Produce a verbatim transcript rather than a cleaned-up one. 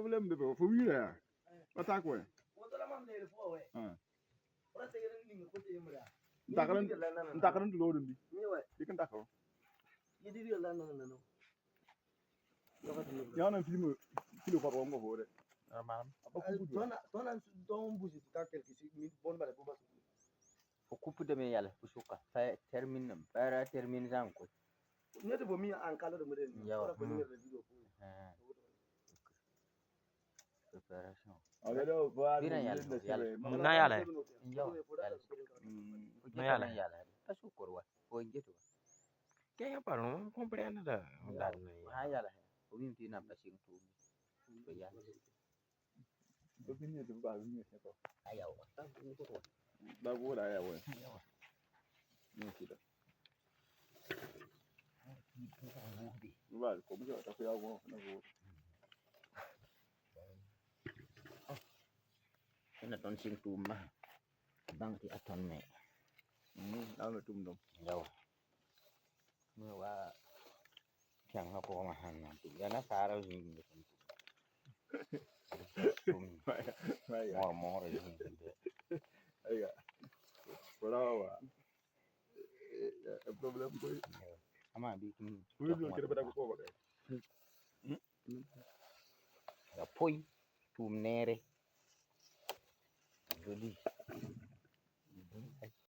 Problème de, fo wiira ya. Attaque, ouais. Ntakaran, ntakaran lodo ndi. Di kan takaro. Yana film, kilo kwa rongo hore. Normal. Apa kubu dua. Tona, tona, tona busi tu kakir kisi, mi bon bale buba. Fo kuppude men yala, fo sukka. Fa termine, para termine zanko. Nete bo mi an kala do meden. Yawa. Wala ko ni video ko. Eh. Préparation. Bira yala, yala. Na yala. Yawa, yala. Mm. Na yala. Yala. Pasu korwa. Fo njeto. Kenya paro, no comprende da. Yawa. Ha yala. O mi ti na pasu tu. Ko yala. Ayaw. Ba wala ayaw. Ayaw. Ni kida. Ba ko mu ta ko yaw ko na ko. Ina ton sing tuma. Bangti aton me. Hmm, ala tum dum. Yaw. Mi wa kyan ha ko ma hanna tu. Yana sara wi mi tu. Tum. Maya. Mor mor wi mi tu. Aya. Wala wa. Eh, eh, problème koy. Ama bi tum. Problème kede bada ko ko.